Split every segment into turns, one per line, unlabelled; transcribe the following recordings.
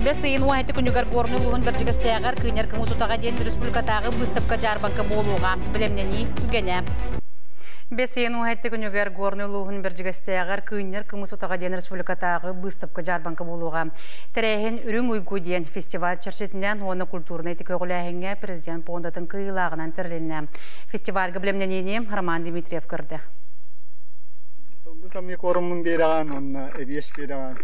Бэс ыйын уон күнүгэр Горнай улууһун Бэрдьигэстээҕэр Кыынньар кымыс утаҕа диэн республикатааҕы быыстапка-дьаарбаҥка буолуоҕа. Бэлэмнэнии үгэнэ. Бэс ыйын уон күнүгэр Горнай улууһун Бэрдьигэстээҕэр Кыынньар кымыс утаҕа диэн республикатааҕы быыстапка-дьаарбаҥка буолуоҕа. Тэрээһин Үрүҥ уйгу диэн фестиваль чэрчитинэн уонна культурнай көҕүлээһиҥҥэ президент пуондатын кыайыылааҕынан тэрилиннэ. Фестивальга бэлэмнэниини Роман Дмитриев көрдө.
Сылгы куоруммун биэрэҕин уонна эбиэс биэрэҕин.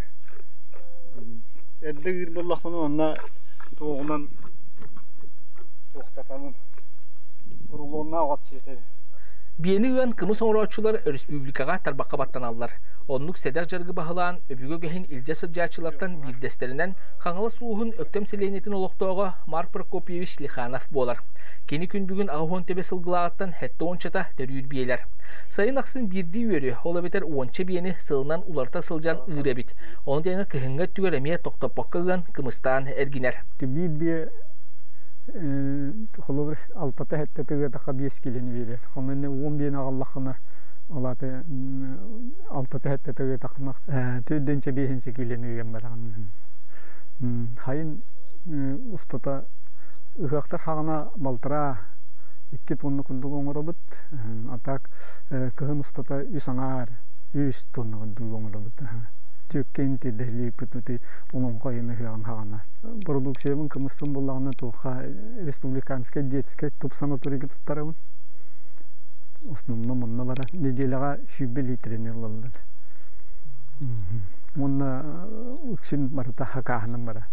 Эрдэ ыыр буоллахпына уонна туоҕунан туохтатабын. Рулоннаах от сиэтэбин.
Биэни ыан кымыс оҥорооччулар өрөспүүбүлүкэҕэ тарбахха баттаналлар. Оннук сэдэх дьарыгы баһылаан, өбүгэ үгэһин илдьэ сылдьааччылартан биирдэстэринэн Хаҥалас улууһун Өктөм сэлиэнньэтин олохтооҕо Марк Прокопьевич Лиханов буолар. Кини күн бүгүн 80 төбө сылгылааҕыттан сэттэ уончата төрүүр биэлэр. Сайын ахсын биирдии үөрү, ол эбэтэр уонча биэни сылынан уларыта сылдьан ыыр эбит. Ону тэҥэ кыһыҥҥы өттүгэр эмиэ тохтоппокко ыан, кымыстаан эргинэр.
Биир биэ холобур алтата сэттэтэ ыатахха биэс киилэни биэрэр. Онно уон биэни аҕаллаххына ол аата алтата сэттэтэ ыатаххына төрдүнчэ биэһинчэ киилэни ыан бараҕын. Хайын устата ыһыахтар хаҕына балтараа икки тонна курдук оҥоробут. А так кыһын устата үс аҥаар үс тонна курдук оҥоробут. Түөккэйин тиэрдэһилииппит олоҥхо айын ыһыаҕын хаҕана. Продукциябын кымыспын буллаҕына туохха республиканскай детскай туп санаторийга туттарабын. Основном онно бара. Неделяҕа 120 литрени ылаллар. Уонна үксүн барыта хакааһынан бара.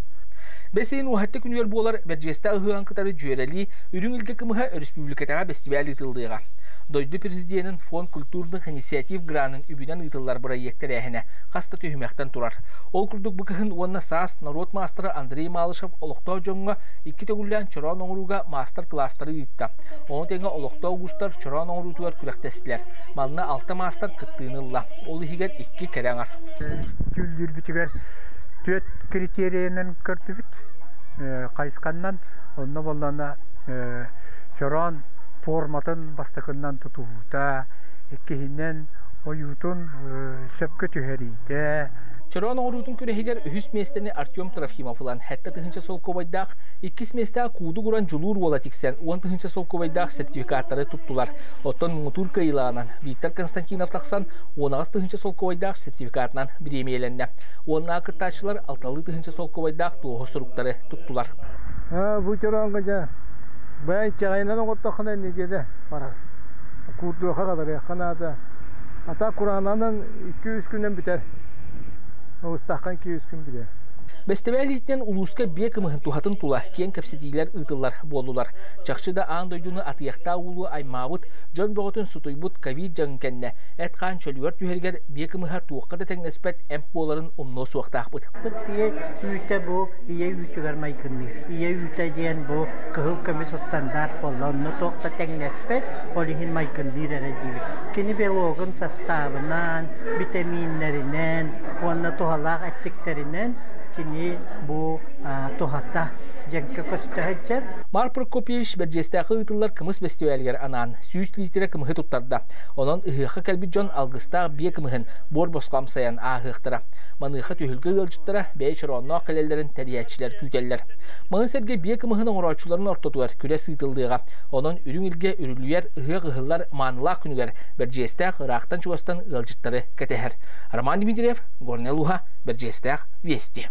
Бэс ыйын уһатты күнүгэр буолар Бэрдьигэстээх ыһыаҕын кытары дьүөрэлии Үрүҥ Илгэ кымыһа өрөспүүбүлүкэтээҕи бэстибээл ыытыллыаҕа. Дойду президенин Фонд культурных инициатив гранын үбүнэн ыытыллар бырайыак тэрээһинэ хас да түһүмэхтэн турар. Ол курдук бу кыһын уонна саас норуот маастара Андрей Малышев олохтоох дьоҥҥо икки төгүллээн чороон оҥорууга маастар-кылаастары ыытта. Ону тэҥэ олохтоох уустар чороон оҥоруутугар күрэхтэстилэр. Манна алта маастар кыттыыны ылла. Ол иһигэр икки кэрэ аҥар.
Дьүүллүүрбүтүгэр түөрт критерийинэн көрдүбүт. Хайысханнан онно буоллаҕына чороон форматын бастакыннан тутуһуута, иккиһинэн ойуутун сөпкө түһэриитэ.
Чороон оҥоруутун күрэһигэр үһүс миэстэни Артем Трофимов ылан 7 тыһыынча солкуобайдаах, иккис миэстэҕэ Куудук уран Дьулуур уола тиксэн 10 тыһыынча солкуобайдаах сертификаттары туттулар. Оттон муҥутуур кыайыылааҕынан Виктор Константинов тахсан 18 тыһыынча солкуобайдаах сертификатынан бириэмийэлэннэ. Уонна кыттааччылар алталыы тыһыынча солкуобайдаах туоһу суруктары туттулар.
Бу чорооҥҥо дьэ бэйэҥ чэҕэйинэн оҥортоххуна нэдиэлэ барар. Куурдуохха хатарыахха наада. А так кураананан 2-3 күнүнэн бүтэр. Ыстаххан 2-3 күн бүтэр.
Бэстибээл иитинэн улууска биэ кымыһын туһатын тула киэҥ кэпсэтиилэр ыытыллар буоллулар. Чахчы да аан дойдуну атыйахтаах уулуу аймаабыт, дьон бөҕөтүн сутуйбут ковид дьаҥын кэннэ эт-хаан чөлүгэр түһэригэр биэ кымыһа туохха да тэҥнэспэт эмп буоларын умнуо суохтаахпыт.
Биэ үүтэ бу ийэ үүтүгэр майгынныыр. Ийэ үүтэ диэн бу кыһыл көмүс стандарт буолла. Онно туох да тэҥнэспэт, ол иһин майгынныыр эрэ диибит. Кини белогун састаабынан, битэмииннэринэн уонна туһалаах эттиктэринэн кини бу туһата дьэҥкэ көстө сылдьар.
Марк Прокопьевич Бэрдьиэстээххэ ыытыллар кымыс бэстибээлигэр анаан 100 лиитирэ кымыһы туттарда. Онон ыһыахха кэлбит дьон алгыстаах биэ кымыһын буор босхо амсайан ааһыахтара. Маныаха түһүлгэ ыалдьыттара бэйэ чороонноох кэлэллэрин тэрийээччилэр күүтэллэр. Маны сэргэ биэ кымыһын оҥорооччуларын ортотугар күрэс ыытыллыаҕа. Онон үрүҥ илгэ үрүлүйэр ыһыах ыһыллар маанылаах күнүгэр Бэрдьиэстээх ыраахтан-чугастан ыалдьыттары кэтэһэр. Роман Дмитриев, Горнай улууһа, Бэрдьиэстээх, Вести.